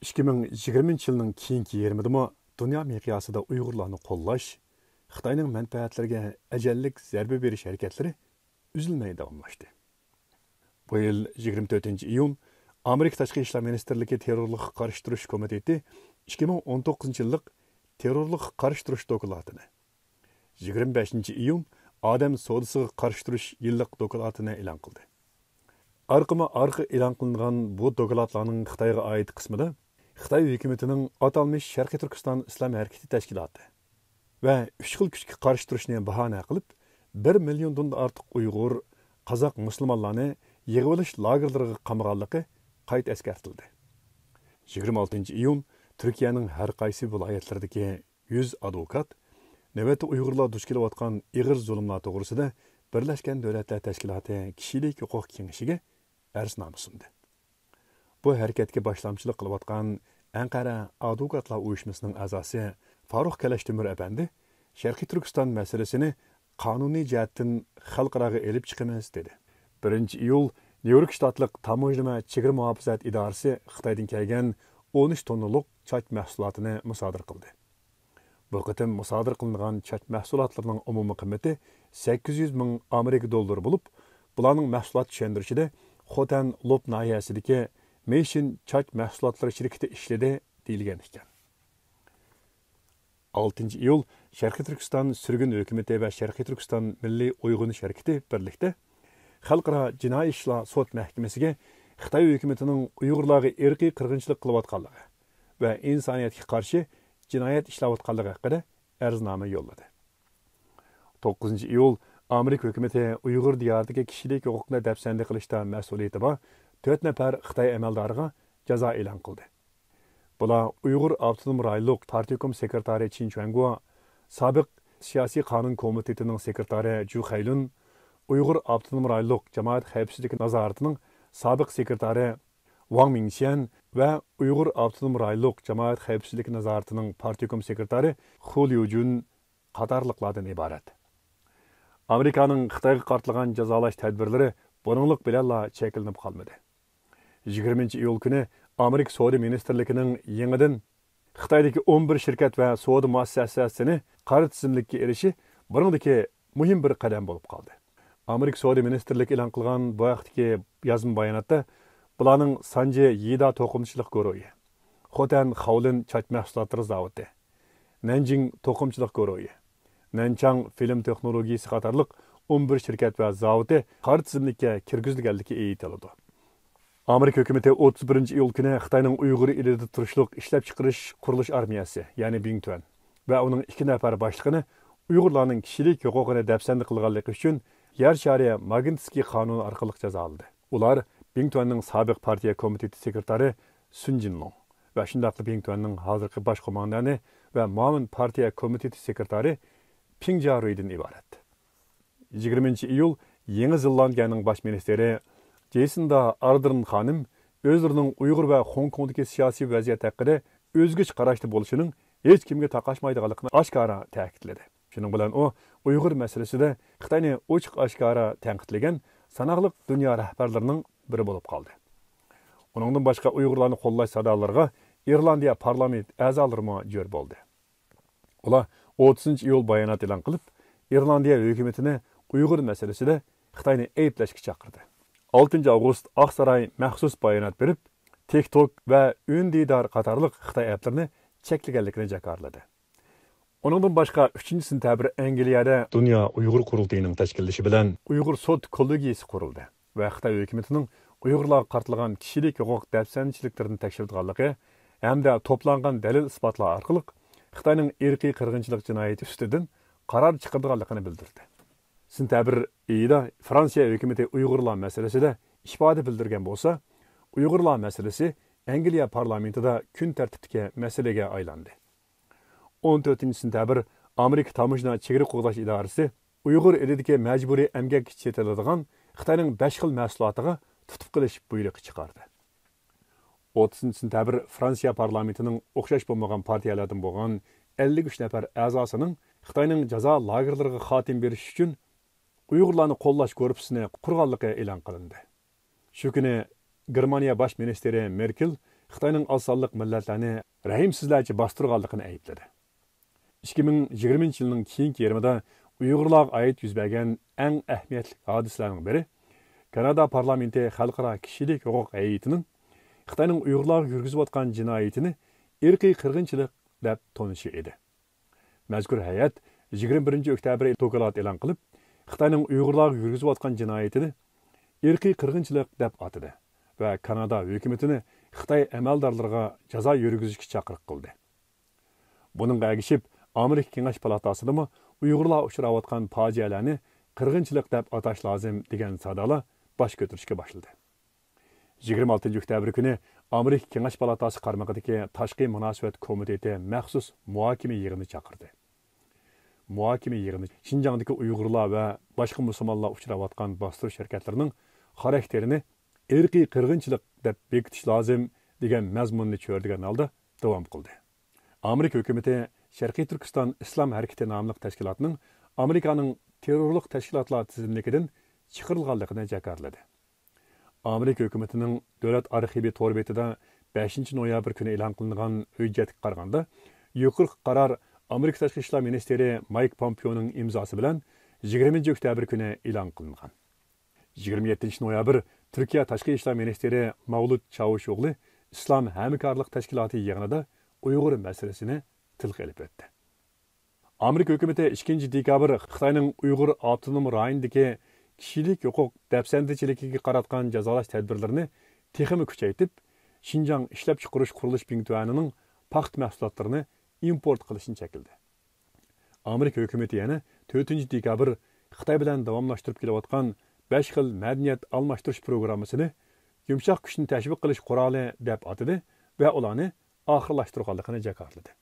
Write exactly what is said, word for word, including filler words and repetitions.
ئىككى مىڭ يىگىرمىنچى يىلنىڭ كېيىنكى يېرىمىدىمۇ دۇنيا مىقياسىدا ئۇيغۇرلارنى قوللاش، خىتاينىڭ مەنپەئەتلىرىگە ئەجەللىك زەربە بېرىش ھەرىكەتلىرى ئۈزۈلمەي داۋاملاشتى. بۇ يىل يىگىرمە تۆتىنچى ئىيۇن ئامېرىكا تاشقى ئىشلار مىنىستىرلىكى تېررورلۇققا قارشى تۇرۇش كومىتېتى ئىككى مىڭ ئون توققۇزىنچى يىللىق تېررورلۇققا قارشى تۇرۇش دوكلاتىنى، يىگىرمە بەشىنچى ئىيۇن ئادەم سودىسىغا قارشى تۇرۇش يىللىق دوكلاتىنى ئېلان قىلدى. ئارقىمۇ ئارقا ئېلان قىلىنغان بۇ دوكلاتلارنىڭ خىتايغا ئائىت قىسمىدا خىتاي ھۆكۈمىتىنىڭ ئاتالمىش شەرقىي تۈركىستان ئىسلام ھەرىكىتى تەشكىلاتى ۋە ئۈچ خىل كۈچكە قارشى تۇرۇشنى باھانە قىلىپ، بىر مىليوندىن ئارتۇق ئۇيغۇر، قازاق مۇسۇلمانلارنى يىغىۋېلىش لاگېرلىرىغا قامىغانلىقى قايتا ئەسكەرتىلدى. يىگىرمە ئالتىنچى ئىيۇن تۈركىيەنىڭ ھەر قايسى ۋىلايەتلىرىدىكى يۈز ئادۋوكات نۆۋەتتە ئۇيغۇرلار دۇچ كېلىۋاتقان ئېغىر زۇلۇملار توغرىسىدا بىرلەشكەن دۆلەتلەر تەشكىلاتى كىشىلىك ھوقۇق كېڭىشىگە ئەرزنامە سۇندى. بۇ ھەرىكەتكە باشلامچىلىق قىلىۋاتقان ئەنقەرە ئادۋوكاتلار ئۇيۇشمىسىنىڭ ئەزاسى فاروق كەلەشتۆمۈر ئەپەندى شەرقىي تۈركىستان مەسىلىسىنى قانۇنىي جەھەتتىن خەلقئاراغا ئېلىپ چىقىمىز، دېدى. بىرىنچى ئىيۇل نيۇ يورك شتاتلىق تاموژنا ۋە چېگرا مۇھاپىزەت ئىدارىسى خىتايدىن كەلگەن ئون ئۈچ توننىلىق چاچ مەھسۇلاتىنى مۇسادىرە قىلدى. بۇ قېتىم مۇسادىرە قىلىنغان چاچ مەھسۇلاتلىرىنىڭ ئومۇمىي قىممىتى سەككىز يۈز مىڭ ئامېرىكا دوللىرى بولۇپ، بۇلارنىڭ مەھسۇلات چۈشەندۈرۈشىدە خوتەن لوپ ناھىيەسىدىكى مېيشىن چاچ مەھسۇلاتلىرى شىركىتى ئىشلىدى، دېيىلگەن ئىكەن. ئالتىنچى ئىيۇل شەرقىي تۈركىستان سۈرگۈن ھۆكۈمىتى ۋە شەرقىي تۈركىستان مىللىي ئويغىنىش ھەرىكىتى بىرلىكتە خەلقئارا جىنايى ئىشلار سوت مەھكىمىسىگە خىتاي ھۆكۈمىتىنىڭ ئۇيغۇرلارغا ئىرقىي قىرغىنچىلىق قىلىۋاتقانلىقى ۋە ئىنسانىيەتكە قارشى جىنايەت ئىشلەۋاتقانلىقى ھەققىدە ئەرزنامە يوللىدى. توققۇزىنچى ئىيۇل ئامېرىكا ھۆكۈمىتى ئۇيغۇر دىيارىدىكى كىشىلىك ھوقۇقنى دەپسەندە قىلىشتا مەسئۇلىيىتى بار تۆت نەپەر خىتاي ئەمەلدارىغا جازا ئېلان قىلدى. بۇلار ئۇيغۇر ئاپتونوم رايونلۇق پارتكوم سېكرېتارى چىن چۈەنگو، سابىق سىياسىي قانۇن كومىتېتىنىڭ سېكرېتارى جۇ خەيلۇن، ئۇيغۇر ئاپتونوم رايونلۇق جامائەت خەۋپسىزلىكى نازارىتىنىڭ سابىق سېكرېتارى ۋاڭ مىڭچيەن ۋە ئۇيغۇر ئاپتونوم رايونلۇق جامائەت خەۋپسىزلىكى نازارىتىنىڭ پارتكوم سېكرېتارى خۇ ليۇجۈن قاتارلىقلاردىن ئىبارەت. ئامېرىكانىڭ خىتايغا قارىتىلغان جازالاش تەدبىرلىرى بۇنىڭلىق بىلەنلا چەكلىنىپ قالمىدى. يىگىرمىنچى ئىيۇل كۈنى ئامېرىكا سودا مىنىستىرلىكىنىڭ يېڭىدىن خىتايدىكى ئون بىر شىركەت ۋە سودا مۇئەسسەسىنى قارا تىزىملىككە ئېلىشى بۇنىڭدىكى مۇھىم بىر قەدەم بولۇپ قالدى. ئامېرىكا سودا مىنىستىرلىكى ئېلان قىلغان بۇ ھەقتىكى يازما باياناتتا بۇلارنىڭ سانجى يىدا توقۇمىچىلىق گۇرۇھى، خوتەن خاۋلىن چاچ مەھسۇلاتلىرى زاۋۇتى، نەنجىڭ توقۇمىچىلىق گۇرۇھى، نەنچاڭ فىلىم تېخنولوگىيىسى قاتارلىق ئون بىر شىركەت ۋە زاۋۇتى قارا تىزىملىككە كىرگۈزۈلگەنلىكى ئېيتىلىدۇ. ئامېرىكا ھۆكۈمىتى ئوتتۇز بىرىنچى ئىيۇل كۈنى خىتاينىڭ ئۇيغۇر ئېلىدە تۇرۇشلۇق ئىشلەپچىقىرىش قۇرۇلۇش ئارمىيەسى، يەنى بىڭتۈەن ۋە ئۇنىڭ ئىككى نەپەر باشلىقىنى ئۇيغۇرلارنىڭ كىشىلىك ھوقۇقىنى دەپسەندە قىلغانلىقى ئۈچۈن يەر شارى ماگنىتسكىي قانۇنى ئارقىلىق جازالىدى. ئۇلار بىڭتۈەننىڭ سابىق پارتىيە كومىتېتى سېكرېتارى سۈن جىنلۇڭ ۋە شۇنداقلا بىڭتۈەننىڭ ھازىرقى باش قوماندانى ۋە مۇئاۋىن پارتىيە كومىتېتى سېكرېتارى پىڭ جيارۇيدىن ئىبارەت. يىگىرمىنچى ئىيۇل يېڭى زېلاندىيەنىڭ باش مىنىستىرى جېسىندا ئاردېرن خانىم ئۆزلىرىنىڭ ئۇيغۇر ۋە خوڭكوڭدىكى سىياسىي ۋەزىيەت ھەققىدە ئۆزگىچە قاراشتا بولۇشىنىڭ ھېچ كىمگە تاقاشمايدىغانلىقىنى ئاشكارا تەكىتلىدى. شۇنىڭ بىلەن ئۇ ئۇيغۇر مەسىلىسىدە خىتاينى ئوچۇق ئاشكارا تەنقىدلىگەن ساناقلىق دۇنيا رەھبەرلىرىنىڭ بىرى بولۇپ قالدى. ئۇنىڭدىن باشقا ئۇيغۇرلارنى قوللاش سادالىرىغا ئىرلاندىيە پارلامېنت ئەزالىرىمۇ جۆر بولدى. ئۇلار ئوتتۇزىنچى ئىيۇل بايانات ئېلان قىلىپ، ئىرلاندىيە ھۆكۈمىتىنى ئۇيغۇر مەسىلىسىدە خىتاينى ئەيىبلەشكە چاقىردى. ئالتىنچى ئاۋغۇست ئاقساراي مەخسۇس بايانات بېرىپ، تىك توك ۋە ئۈندىدار قاتارلىق خىتاي ئەپلىرىنى چەكلىگەنلىكىنى جاكارلىدى. ئۇنىڭدىن باشقا، ئۈچىنچى سېنتەبىر ئەنگلىيەدە دۇنيا ئۇيغۇر قۇرۇلتىيىنىڭ تەشكىللىشى بىلەن ئۇيغۇر سوت كوللېگىيىسى قۇرۇلدى ۋە خىتاي ھۆكۈمىتىنىڭ ئۇيغۇرلارغا قارىتىلغان كىشىلىك ھوقۇق دەپسەندىچىلىكلىرىنى تەكشۈرىدىغانلىقى ھەمدە توپلانغان دەلىل-ئىسپاتلار ئارقىلىق خىتاينىڭ ئىرقىي قىرغىنچىلىق جىنايىتى ئۈستىدىن قارار چىقىرىدىغانلىقىنى بىلدۈردى. سېنتەبىر ئېيىدا فرانسىيە ھۆكۈمىتى ئۇيغۇرلار مەسىلىسىدە ئىپادە بىلدۈرگەن بولسا، ئۇيغۇرلار مەسىلىسى ئەنگلىيە پارلامېنتىدا كۈن تەرتىپتىكى مەسىلىگە ئايلاندى. ئون تۆتىنچى سېنتەبىر ئامېرىكا تاموژنا چېگرا قوغداش ئىدارىسى ئۇيغۇر ئېلىدىكى مەجبۇرىي ئەمگەك چېتىلىدىغان خىتاينىڭ بەش خىل مەھسۇلاتىغا تۇتۇپ قېلىش بۇيرۇقى چىقاردى. ئوتتۇزىنچى سېنتەبىر فرانسىيە پارلامېنتىنىڭ ئوخشاش بولمىغان پارتىيەلەردىن بولغان ئەللىك ئۈچ نەپەر ئەزاسىنىڭ خىتاينىڭ جازا لاگېرلىرىغا خاتىمە بېرىش ئۈچۈن ئۇيغۇرلارنى قوللاش گۇرۇپپىسىنى قۇرغانلىقى ئېلان قىلىندى. شۇ كۈنى گېرمانىيە باش مىنىستىرى مېركېل خىتاينىڭ ئاز سانلىق مىللەتلەرنى رەھىمسىزلەرچە باستۇرغانلىقىنى ئەيىبلىدى. ئىككى مىڭ يىگىرمىنچى يىلنىڭ كېيىنكى يېرىمىدا ئۇيغۇرلارغا ئائىت يۈز بەرگەن ئەڭ ئەھمىيەتلىك ھادىسىلەرنىڭ بىرى، كانادا پارلامېنتى خەلقئارا كىشىلىك ھوقۇق ھەيئىتىنىڭ خىتاينىڭ ئۇيغۇرلارغا يۈرگۈزۈۋاتقان جىنايىتىنى ئىرقىي قىرغىنچىلىق دەپ تونۇشى ئىدى. مەزكۇر ھەيئەت يىگىرمە بىرىنچى ئۆكتەبىر دوكلات ئېلان قىلىپ، خىتاينىڭ ئۇيغۇرلارغا يۈرگۈزۈۋاتقان جىنايىتىنى ئىرقىي قىرغىنچىلىق دەپ ئاتىدى ۋە كانادا ھۆكۈمىتىنى خىتاي ئەمەلدارلىرىغا جازا يۈرگۈزۈشكە چاقىرىق قىلدى. بۇنىڭغا ئەگىشىپ، ئامېرىكا كېڭەش پالاتاسىدىمۇ ئۇيغۇرلار ئۇچراۋاتقان پاجىئەلەرنى قىرغىنچىلىق دەپ ئاتاش لازىم دېگەن سادالار باش كۆتۈرۈشكە باشلىدى. يىگىرمە ئالتىنچى ئۆكتەبىر كۈنى ئامېرىكا كېڭەش پالاتاسى قارمىقىدىكى تاشقى مۇناسىۋەت كومىتېتى مەخسۇس مۇھاكىمە يىغىنى چاقىردى. مۇھاكىمە يىغىنى شىنجاڭدىكى ئۇيغۇرلار ۋە باشقا مۇسۇلمانلار ئۇچراۋاتقان باستۇرۇش ھەرىكەتلىرىنىڭ خاراكتېرىنى ئىرقىي قىرغىنچىلىق دەپ بېكىتىش لازىم دېگەن مەزمۇننى چۆرىدىگەن ھالدا داۋام قىلدى. ئامېرىكا ھۆكۈمىتى شەرقىي تۈركىستان ئىسلام ھەرىكىتى ناملىق تەشكىلاتنىڭ ئامېرىكانىڭ تېررورلۇق تەشكىلاتلار تىزىملىكىدىن چىقىرىلغانلىقىنى جاكارلىدى. ئامېرىكا ھۆكۈمىتىنىڭ دۆلەت ئارخىۋى تور بېتىدە بەشىنچى نويابىر كۈنى ئېلان قىلىنغان ھۆججەتكە قارىغاندا، يۇقىرىقى قارار ئامېرىكا تاشقى ئىشلار مىنىستىرى مايك پومپېئونىڭ ئىمزاسى بىلەن يىگىرمىنچى ئۆكتەبىر كۈنى ئېلان قىلىنغان. يىگىرمە يەتتىنچى نويابىر تۈركىيە تاشقى ئىشلار مىنىستىرى ماۋلۇت چاۋۇشئوغلى ئىسلام ھەمكارلىق تەشكىلاتى يىغىنىدا ئۇيغۇر مەسىلىسىنى تىلغا ئېلىپ ئۆتتى. ئامېرىكا ھۆكۈمىتى ئىككىنچى دېكابىر خىتاينىڭ ئۇيغۇر ئاپتونوم رايونىدىكى كىشىلىك ھوقۇق دەپسەندىچىلىكىگە قاراتقان جازالاش تەدبىرلىرىنى تېخىمۇ كۈچەيتىپ، شىنجاڭ ئىشلەپچىقىرىش قۇرۇلۇش بىڭتۈەنىنىڭ پاختا مەھسۇلاتلىرىنى ئىمپورت قىلىشنى چەكلىدى. ئامېرىكا ھۆكۈمىتى يەنە تۆتىنچى دېكابىر خىتاي بىلەن داۋاملاشتۇرۇپ كېلىۋاتقان بەش خىل مەدەنىيەت ئالماشتۇرۇش پروگراممىسىنى يۇمشاق كۈچنى تەشۋىق قىلىش قورالى دەپ ئاتىدى ۋە ئۇلارنى ئاخىرلاشتۇرغانلىقىنى جاكارلىدى.